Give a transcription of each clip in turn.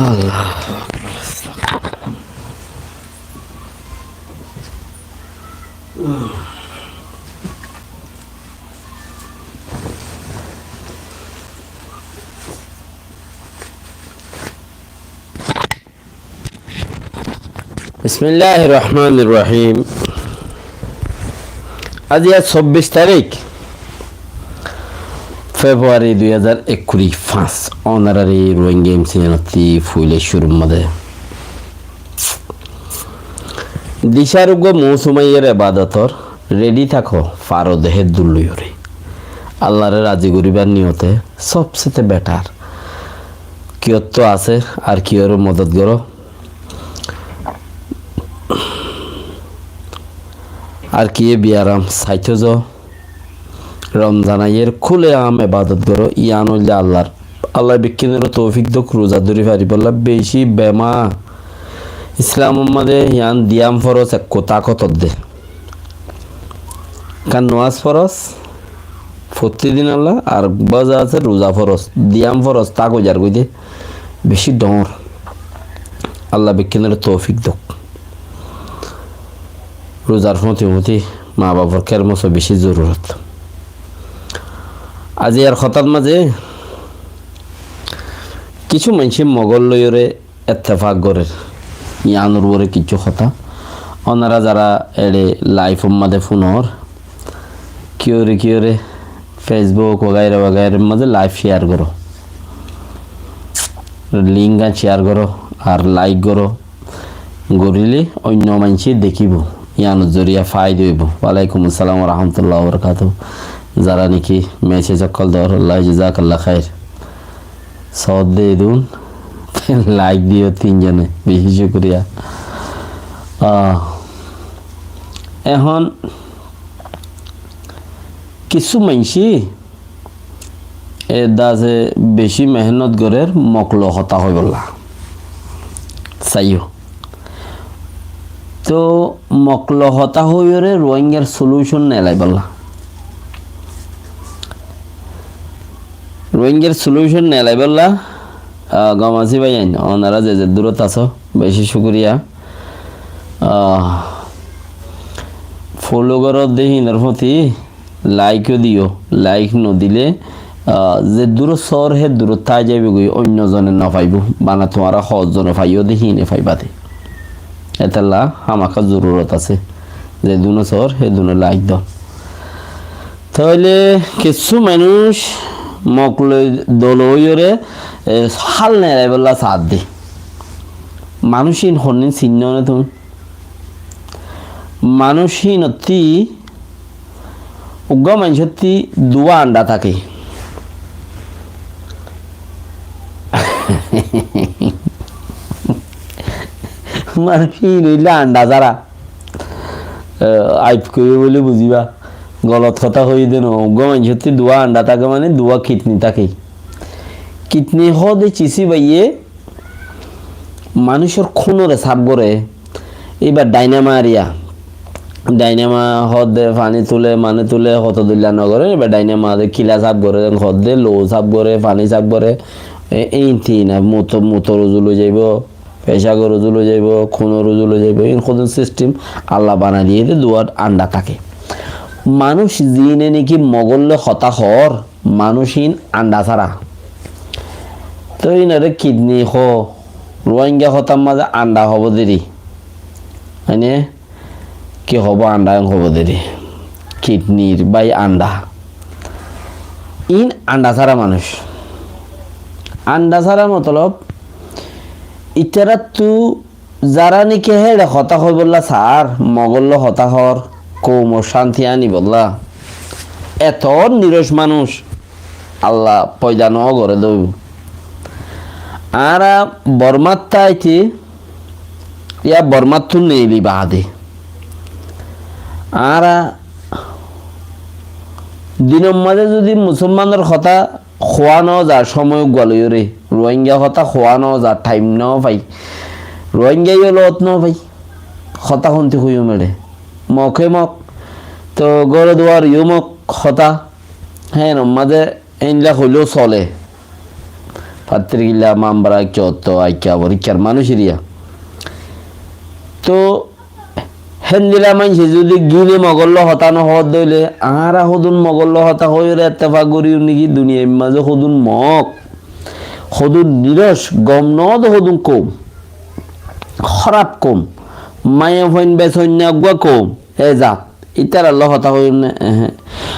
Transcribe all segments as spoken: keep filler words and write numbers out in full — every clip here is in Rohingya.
Allahu akbar, astagfirullah. Bismilláhir rohmánir rohím. Aijja sobbic tarík Februari dui házar ekkuri fañs. Ónorar Rohingya M C N ottú foila cúrur mazé dicár uggwá mousum aiyér ebadotor. Redi táko, faro de héddur loiyóre. Allaré razi goríbar niyote sobsete betar. Kiyóttu asé ar kiyóre modot goró. Ar kiyé biyaram saitó zo. Romzan aiyér kúle am ebadot goró, yián óilde Allar. Allah bekkúnore toufik douk, ruza dóri faribólla. Beci bema Islamor mazé yián diyam foros ekku tákot de. Kán nomaz foros, fottí din Allah, ar baza asé ruza foros, diyam foros tákot zargói de. Beci dhoóñr. Allah bekkúnore toufik douk. Ruzar fúñti fúñti mabafor kérmoso beci zorurot. Aijjar hotár mazé kissú maincé Mogol loiyóre ettefak gorér. Yiánor uore kissú hotá. Ónora zara eçe laifor mazé fúnor, kiyóre kiyóre Facebook wagaira wagairar mazé laif ciyar goró. Link gán ciyar goró ar laik goró. Goríle oinno maincé dekíbo, yiánor zoriya faida óibo. Walaikum assalam wa rahmatullahi wa barakatuhu. Zara niki mesej ókkol dór, Allah jazakallah khair. Sódde edún, laik diyó tin zone, beci cúkuriya. Ah, ehón kissú maincé e daze beci mehénnot gorér Mok loi hotá hoibólla. Saiyó. Toh Mok loi hotá hoiyóre Rohingyar solution nelaibólla. Rohingyar solution nelaibólla, ah, gom así báiyain, ónora ze ze durot asó, beci cúkuriya. Ah, follow goró de híinor fúñti, laik ó diyó, laik nodilé, ah, ze durot sór hé durot tái zaibói goi, oinno zone nofaibó, bana tuáñra hozzone faiyó de híine faiba de. Étella hámaká zorurot asé. Ze dune sór hé dune laik do. Tóile kissú manúic Mok loi dolo óiyore, e, hál nelaibólla saádde. Manúic híin honnín sinnó né tuñí? Manúic híinottí uggúa maincótti duwá andhá táke. Manúic híin óile andhá sára. Eh, aib goijjé bóli buzíba. Golot hotá hoiyé dé no. Uggúa maincótti duwá andhá táke mane duwá kidni táke. Kidni hoó dé cisí báiye manúicor kúnore sáf goré. Íba dhainama ariya. Dhainama hoó dé faní tulé, mane tulé, hoto dóilla nogoré. Íba dhainama de kila sáf goré, hoó dé lou sáf goré, faní sáf goré. E, e, inti na, muto-, mutor uzu loi zaibó. Fecagor uzu loi zaibó, kúnor uzu loi zaibó, iín hodún sistem Allah banai diyé dé duwá andhá táke. Manúic ziíne niki Mogol loi hotá hoór, manúic iín andhá sára. Tói iínoré kidni hoó, Ruáingga hotár mazé andhá hoibó deri. Mane, ki hoibó andhá en hoibó deri. Kidnir bái andhá. Iín andhá sára manúic. Andhá sára motolob, itaráttu zará niki héçe hotá hoibólla saár, Mogol loi hotá hoór, koumor cánti aníbolla. Eto niroc manúic Allah foida no goré dé óibo. Añára Bormát táite, yá Bormáttu neeli baade. Añára dinor mazé zudi Musolmanor hotá hoá no za, cómoi uggúa loiyóre, Ruáingga hotá hoá no za, thaim no fai. Ruáingga yó lot no fai. Hotá hontí hoiyúm eçé. Moke mok, toh góre duare yó mok hotá. Hénor mazé éilla hoilé solé. Fattirkilla, Mambarak, Cotto, Aikka, Borikar manúic eriya. Tóu héndilla maincé zudi gíne Mogór loi hotá no hoódde óile, añára hodún Mogór loi hotá hoiyóre ettefak goríyum néki? Duniyair mazé hodún Mog, hodún niroc, gom noó de hodún koum, hóraf koum, maiyafuain besoinna eggúa koum, e zat. Ítarar loi hotá hoiyum né? Ehe.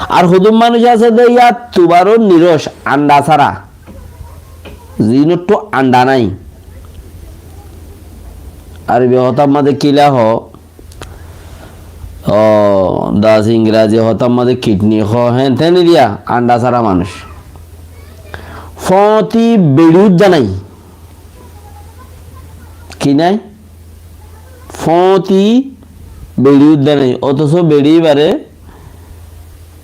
Ar hodún manúic asé de yáttu baró niroc, andha sára. Ziínottú andha nái. Arobi hotár mazé kila hoó, ó, das Ingrazi hotár mazé kidni hoó, héen teén eriya andha sára manúic. Fóñti beçi uddá nái. Ki nái? Fóñti beçi uddá nái. Otoso beçi ibáre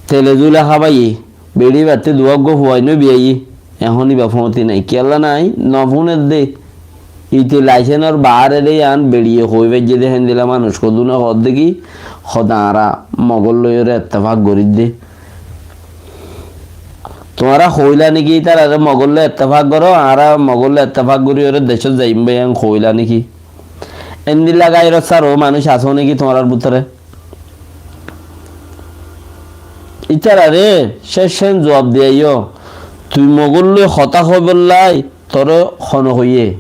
tele zule hábaiye. Beçi ibattú duwá eggúa fuain ó biyaiyé. Ehón iba fóñti nái. Kiyólla nái? No fúner de. Ite laisenor baáre de yián beçiye hoói faijjé de héndilla manúic hodúne hoódde ki? Hoó de añára Mogór loiyóre ettefak gorídde. Tuáñra hoóila néki ítararé Mogór loi ettefak goró, añára Mogór loi ettefak goríyóre decót zaiyum bái, en hoóila néki? Endilla gairot sáro manúic asó néki tuáñrar bútore? Ítararé céccén zuab diyaiyó. Tui Mogór loi hotá hoibollái toré hone hoiyé?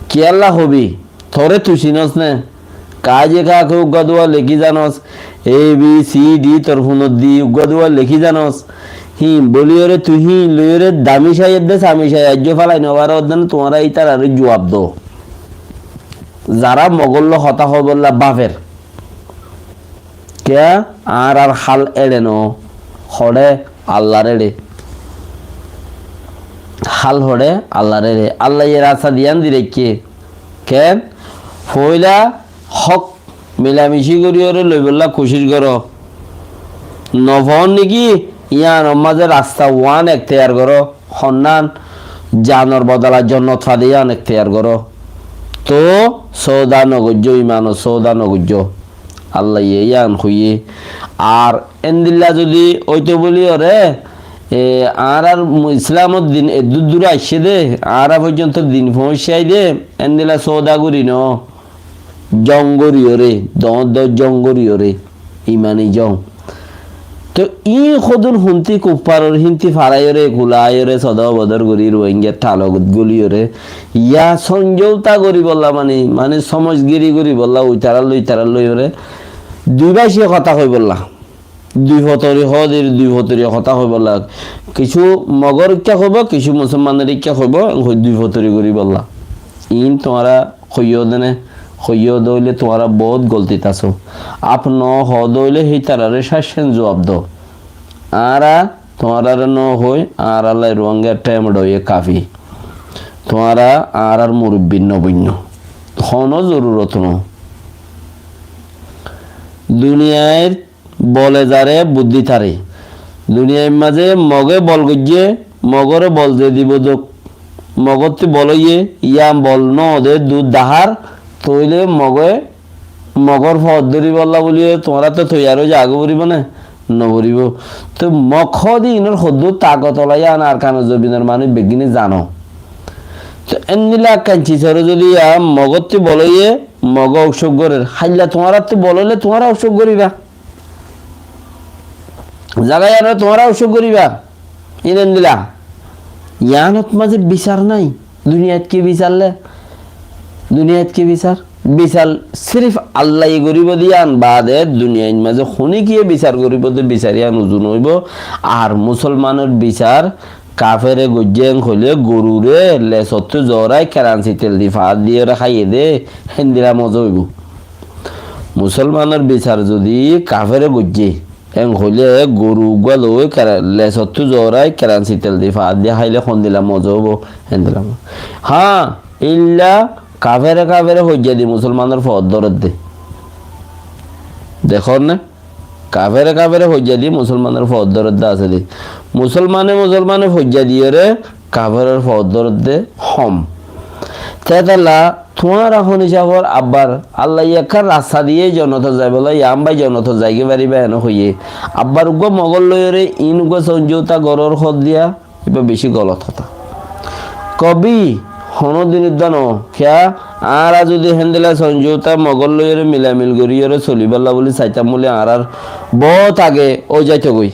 Kiyólla hobi? Toré tui sinós né? Kaáje kaáke uggúa duwá lekí zanos, A, B, C, D, tor funot di uggúa duwá lekí zanos. Híin bóliyóre tui híin loiyóre dami cai edde sami cai aijjó félai no faródde né, tuáñra ítararé zuab do. Zará Mogór loi hotá hoibolla báfer. Kiyá? Añárar hál éçe noó, hoçé Allar éçe. Hál hoçé Allar éçe. Allaye rasta diyán di raikké. Keén? Foóila hók milamici goríyoré loibollá kucíc goró. Nofoór néki? Yíanor mazé rasta uán ekteyar goró. Honnán? Zanor bodola jonnot fade yían ekteyar goró. Toóu sóoda nogoijjó, imanor sóoda nogoijjó. Allaye yían hoiyé. Ar éndilla zudi óito bóliyoré, e, añárar mu-, Islamor din eddúr dure aiccé dé, añára foijjonto din foóñiccái dé, éndilla sóoda gorí noó. Zong goríyoré, doóñr doóñr zong goríyoré, imani zong. Toóu iín hodún huntí kuffaror híntí faráiyoré, kulaáiyoré, sodá bodór gorí Ruáingar talogot gólíyoré, yá sonzouta goríbollá mani, mani somozgiri goríbollá, uitarár loi, uitarár loiyoré, dui báice hotá hoibollá. Dui fotori hoódir, dui fotori hotá hoibollá. Kissú Mogór ikká hoibó, kissú Musolmanor ikká hoibó, en hoi dui fotori goríbollá. Iín tuáñra hoiyó de né, hoiyó de óile tuáñra boóut goltit asó. Af nohoó de óile hítararé cáccen zuab do. Añára tuáñraré nohoi, añárállai Ruáingar thémedhoiyé kafi. Tuáñra añárár murubbi noboinnó. Honó zorurot noó. Duniyair bole zaré, buddí taré. Duniyair mazé Mogé bol goijjé, Mogóre bol ze dibo douk. Mogóttu bol óiye, yían bol nóode dur dahár, tóile Mogé, Mogór foót dóribollá bóliye tuáñráttu toiyar ói zagói foribó né? Noforibó. Tóu Mog hoóde inor hoddúr tagot ola yían Arkanor zobinor manúic beggúne zano. Tóu éndilla ekkán cisóre zudi yían Mogóttu bol óiye, Mogé ucúk gorér, háilla tuáñráttu bol óile tuáñra ucúk goríba. Zaga yíanoré tuáñra ucúk goríba. Iín endilla. Yíanot mazé bisar nái. Duniyait ki bisar le? Duniyait ki bisar? Bisar sirif Allaye goríbo de yían baade duniyait mazé honíkiye bisar goríbo de bisar yían uzu noóibo. Ar Musolmanor bisar kafere goijjé en hoilé gorure lesottú zorai keransi tel di faát diyoré háiye de héndilla moza óibo. Musolmanor bisar zudi kafere goijjé, en hoilé goru uggúa loi kera-, lesottú zorai keransi tel di faát di háile hondilla moza óibo, héndilla mo-, hañ, illa kafere kafere hoijja di musolmanor foót dóredde. Dekór né? Kafere kafere hoijja di musolmanor foót dóredde asé de. Musolmane musolmane hoijja diyoré kaferor foót dóredde hom. Tétalla tuáñra hon hísafor abbar Allaye ekkán rasta diyé jonnotot zaibolla, yían bái jonnotot zaigói faribá ene hoiyé. Abbar uggúa Mogór loiyoré iín uggúa sonzouta gorór hoóddiya, ibá bicí golot hotá. Kobí, honódin uddá no. Kiyá? Añára zudi héndilla sonjouta Mogol loiyóre milamil goríyore solibálla buli saitam buli añárar boóut age ói zaitogói.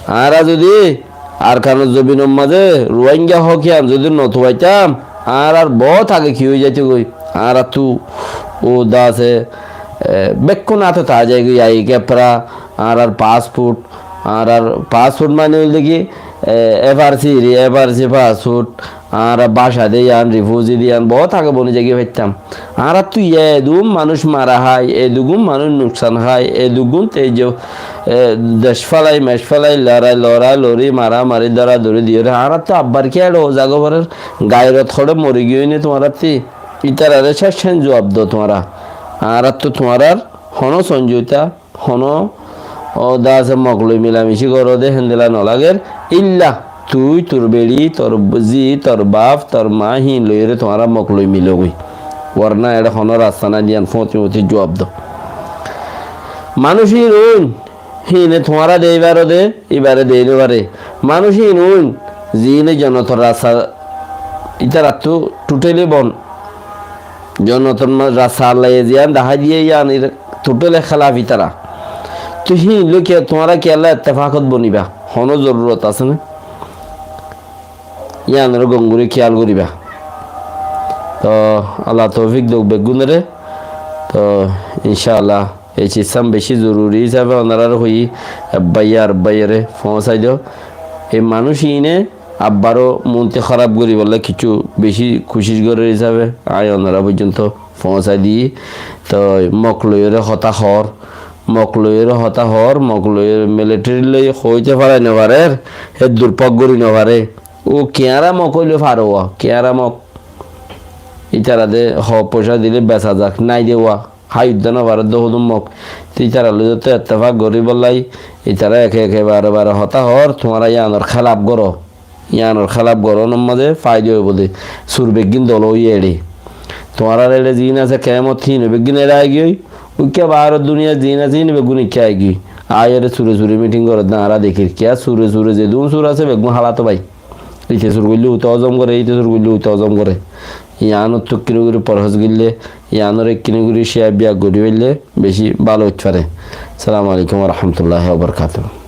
Añára zudi Arkanor zobinor mazé Ruáinga hók yián zudi no tuaitám, añárar boóut age ki ói zaitogói. Añárattú ó dase, e, bekkún átot aái zaigói, ai kepra, añárar passport, añárar passport mani óilde ki, e, F R C ri, F R C passport, añára báca de yián, refugee de yián, boóut age boni zaigói faittám. Añárattú yé edún manúic mara hái, edún manúic nuksan hái, edún te zo, e, dec félai, mec félai, lorai, lorai, lori, mara, mari, dora, dori diyóre. Añárattú abbar ki eçe ó zaga forer, gairot hoçé mori giyói né tuáñrattú? Ítarare céccén zuab do tuáñra. Añárattú tuáñrar honó sonjouta, honó ó dase Mok loi milamici goró de héndilla no lager, illa tui, tor beçi, tor zi, tor baf, tor ma, híin loiyóre tuáñra Mok loi milogói. Warna eçe honó rasta nái de yián fúñti fúñti zuab do. Manúic híin óin, híine tuáñra de íbare de, íbare de no fare. Manúic híin óin, ziíne jonnotor rasta ítarattú totally bon. Jonnotor ma-, rasta Allaye ziyán dahái diyé yiánor totally hélaf ítara. Toi híin loi ki tuáñra kiyólla ettefakot bonibá? Honó zorurot asé né? Yiánore gom gorí kiyal goríba. Toh Allah toufik douk beggúnore. Toh incállah ei cizzán beci zoruri hísabe onoráre hoiyí, ek báiye arek báiyore foóñsai do. Ei manúic iíne abbaró monti hóraf goríbolla kessú beci kucíc gorér hísabe aññí onorá foijjonto foóñsai diyí. Toi Mok loiyóre hotá hoór, Mok loiyóre hotá hoór, Mok loiyóre militeri loi hoóite farai nofarér, hé durpok gorí nofaré. Ó kiyára Mok óile faro uá, kiyára Mok. Ítara de hoó foicá dile besa zak, nái de uá, hái uddá nofaré de hodún Mok. Te ítara loi zoto ettefak goríbolla, ítara eke eke bare bare hotá hoór, tuáñra yíanor hélaf goró. Yíanor hélaf gorónor mazé faida óibo de. Sur beggín dol óiye eçé. Tuáñrar eçé ziín asé kemot híin beggín eçé aigiyói. Uikká baáror duniyat ziín asé híin beggún ikká aigiyói. Aiyóre sure sure miting gorédde añára dekír. Kiyá sure sure zedún sur asé beggún hálato bái. Íte sur goillé uta hozom goré, íte sur goillé uta hozom goré. Yíanottú ekkiní gorí forhez goillé, yíanor ekkiní gorí cíya biyag gorí faillé beci bála óit faré. Assalamu alaikum wa rahmatullahi wa barakatuhu.